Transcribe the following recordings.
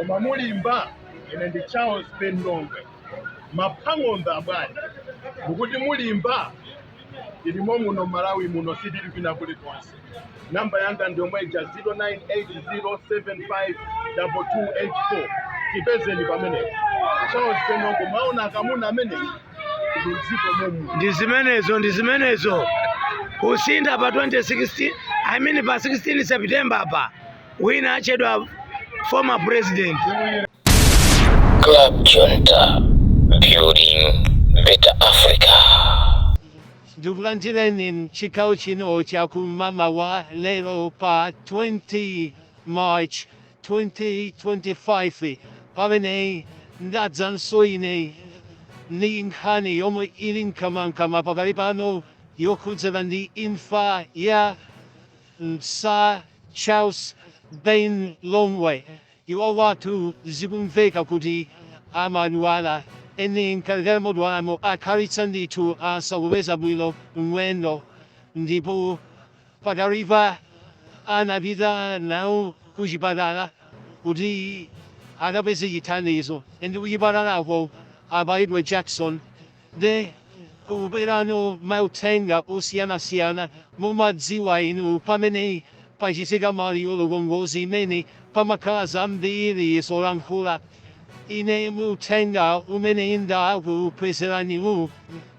Koma mulimba? Ine ndi Charles Ben Longwe, maphang'ombe abwana. Mukuti mulimba? Tilimo muno Malawi muno, sitili kwina kulikonse. Namba yanga ndi yomwe ija, 0980752284. Tipezeni pamenepo. Charles Ben Longwe, mwaona akamuna amene ndi mdziko momu. Ndi zimenezo, ndi zimenezo. Kusintha pa 2016, I mean pa 16 September pa wina achedwa former president. Club Junta, building better Africa. Ndikulandireni mchigawo chino chakumamawa lero pa 20 March 2025, pamene ndadzanso ine ndi nkhani yomwe ili mkamwamkamwa pakali pano yokhudzana ndi imfa ya Sir Charles Ben Longwe. Iwowatu zikumveka kuti amadwala, eni mkatikati modwalamo akhalitsa ndithu asakupeza bwino mwendo, ndipo pakalipa anapita nawo kuchipatala kuti akapeze chithandizo, and kuchipatalako abayidwe jakisoni. Nde kubwerano mauthenga osiyanasiyana. Mumadziwa inu, pamene pachitika maliro, ngozi imene, pamakhala zambiri zolankhula. Ine muthenga umene ndakupezeraniwu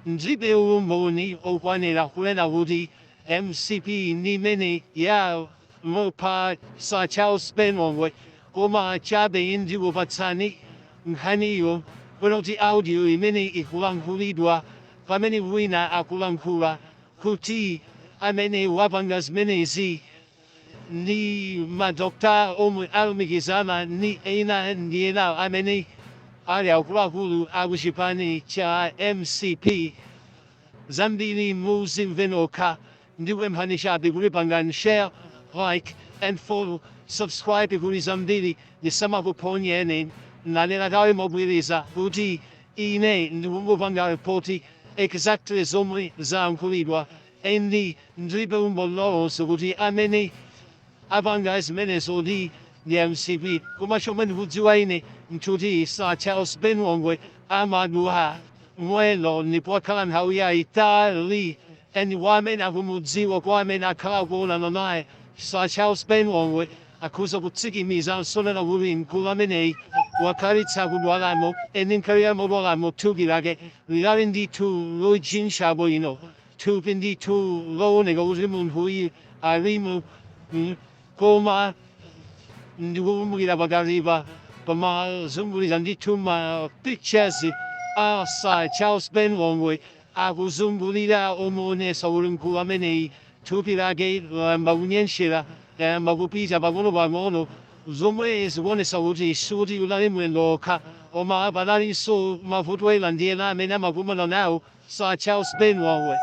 ndilibe umboni okwanira kunena kuti MCP ndi imene yamupha Sir Charles Ben Longwe, koma chabe ndikupatsani nkhaniyo kuti audio imene ikulankhulidwa pamene wina akulankhula kuti amene wapanga zimenezi ndi madokta omwe alumikizana ndi ena ndi ena amene ali akuluakulu akuchipani cha MCP. Zambiri muzimve nokha. Ndikupemphani chabe kuti pangani share, like and follow, subscribe kuti zambiri zisamakuphonyeni. Ndanena kale mobwereza kuti ine ndikungopanga report exactly zomwe zayankhulidwa, and ndilibe umboni lonse kuti amene apanga zimenezo ndi MCP, koma chomwe ndikudziwa ine nkuti Sir Charles Ben Longwe amadwala mwendo ndipo akhala nthawi yayitali, and wamene akumudziwa, kwa amene akhala akuonana naye Sir Charles Ben Longwe, akhoza kutsikimiza nsonena kuti mkulu ameneyi wakhalitsa kudwalamo, and nkhalira modwalamo thupi lake linali ndithu lojintcha bwino, thupi ndithu looneka kuti munthu uyu alimu, koma ndikukumbukira pakalipa pamazungulira ndithu ma pictures a Sir Charles Ben Longwe akuzungulira omuonesa kuti mkulu ameneyi thupi lake layamba kunyentchera, layamba kupita pang'ono pang'ono, zomwe zikuonesa kuti sikuti unali mwendo okha, koma panalinso mavuto ena ndi ena amene amakumana nawo Sir Charles Ben Longwe.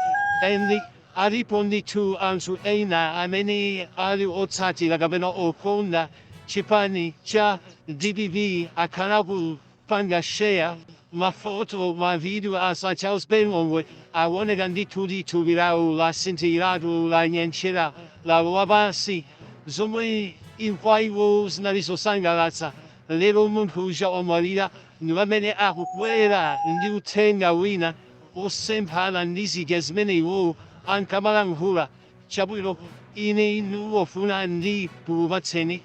And alipo ndithu anthu ena amene ali otsatira kapena okonda chipani cha DPP akhala kupanga share mafoto, mavideo a Sir Charles Ben Longwe, aoneka ndithu kuti thupi lawo lasinthiratu, lanyentchera, lalowa pansi, zomwe kwa iwo zinali zosangalatsa. Lero munthu uja omwalira ndi pamene akubwera ndi uthenga wina osemphana ndi zija zimene iwo ankamalankhula. Chabwino, ine ndikufuna ndikupatseni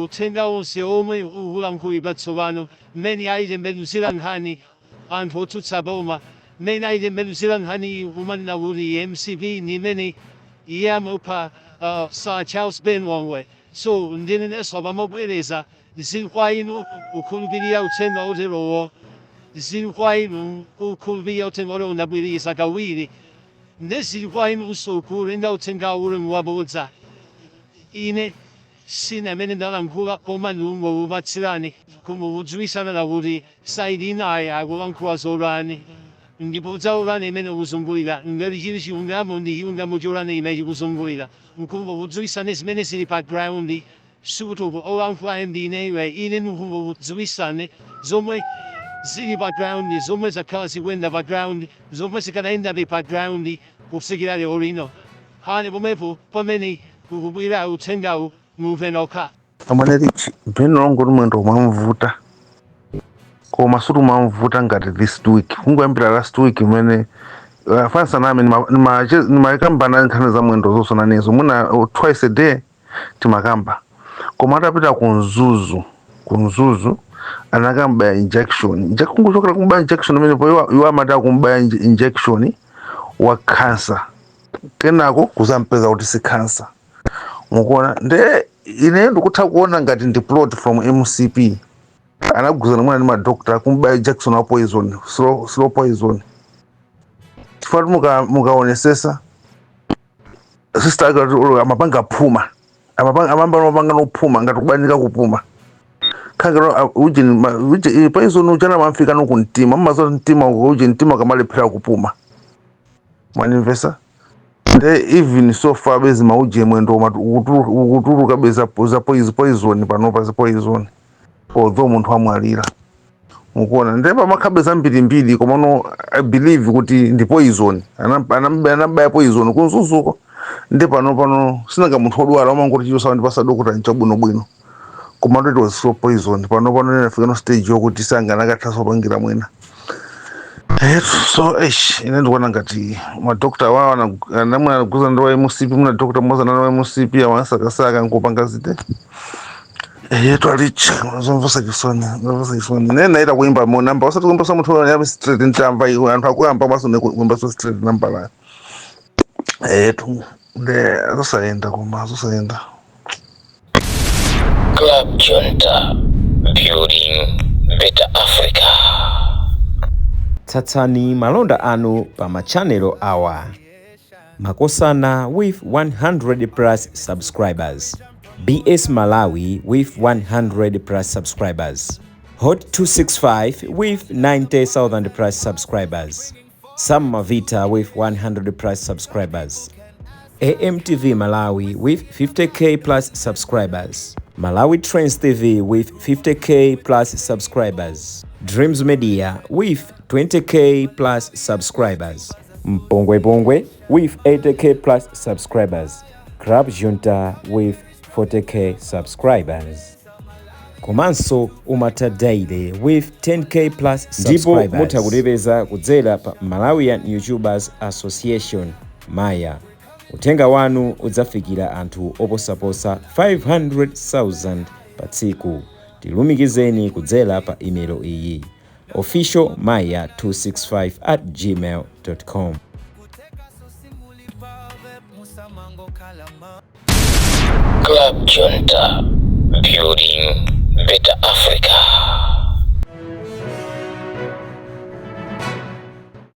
uthenga onse omwe ukulankhulidwa tsopano, mmene ayitembenuzira nkhani anthu otsutsa boma, mmene ayitembenuzira nkhani kumanena kuti MCP ndi imene yamupha Sir Charles Ben Longwe. So ndinenenso pamobwereza, zili kwa inu kukhulupirira uthenga oterowo, zili kwa inu kukhulupirira uthenga oterowo. Ndabwereza kawiri, ndezili kwa inunso kulenga uthenga uli wabodza. Ine sine amene ndalankhula, koma ndingokupatsirani kumukudziwisana kuti side inayi akulankhula zotani, ndipo dzaulani imene kuzungulira ngati chili chilungamo ndi chilungamo cholani imene chikuzungulira, nkungokudziwisani zimene zili pa ground. Sikuti olankhula ndi ineyo, ine ndingokudziwisani zomwe zili pa ground, zomwe zakhala zikuyenda pa ground, zomwe zikanayendabe pa ground kufikira lero lino. Hani pomwepo pamene kukubwera uthengawu, mumve nokha. Amene Rich Ben Longwe mwendo mwamvuta, koma suti mwamvuta ngati this week, kungoyambira last week imene fansa nami nimakamba nkhani za mwendo zonso nanezo mwina twice a day timakamba. Koma atapita ku Mzuzu, ku Mzuzu anakambaya injection. Kungochokera kumbaya injection imenepo, iwo amati akumbaya injection wa cancer, kenako kuzampeza kuti si cancer. Mukuona, nde ine ndikutha kuona ngati ndi plot from MCP, anaguzana mwina ndi madokta kumbaya injection wa poison, slow, slow poison, chifukwa mukaonesesa sister ake amapanga phuma, amapanga amamba amapanga nophuma ngati kubanika kupuma. Khangero uje uje poison uchana mamfika no kumtima, mmazo mtima uko uje mtima kamalephera kupuma, mwanimvesa? Nde even so far bezi mauje mwendo ukutuluka beza za poison panopa za poison, although munthu amwalira. Mukuona, nde pamakhabe zambirimbiri, komano I believe kuti ndi poison. Anabaya poison ku Mzuzuko. Ndi pano pano sinanga munthu odwala umangoti chicho ndipasa dokota nchabwinobwino, koma it was slow poison. Pano pano inafika no stage yokuti sanganakathaso pangira mwina. So eish, ine ndikuona ngati madokta wawo anamwe anaguza ndi wa MCP, muna dokta mmodzi anali wa MCP, amasakasaka nkupanga zite. Yetu alicha zomvesa chisoni, zomvesa chisoni. Ine naita kuimba mo namba, usati kuimba sa munthu yami straight, ntamba iwe anthu akuyamba maso ne kuimba so straight namba la yetu, nde zosayenda, koma zosayenda. Club Junta, building better Africa. Tsatsani malonda anu pa machanelo awa: Makosana with 100 plus subscribers, BS Malawi with 100 plus subscribers, Hot 265 with 90,000 plus subscribers, Sam Mavita with 100 plus subscribers, AMTV Malawi with 50K plus subscribers, Malawi Trends TV with 50K plus subscribers, Dreams Media with 20K plus subscribers, Mpongwe Pongwe with 80K plus subscribers, Club Junta with 40K subscribers. Komanso Umata Daily with 10K plus. Ndipo mutha kutipeza kudzera pa Malawian YouTubers Association, Maya. Uthenga wanu udzafikira anthu oposaposa 500,000 pa tsiku. Tilumikizeni kudzera pa imelo iyi: officialmaya265@gmail.com. Club Junta, building better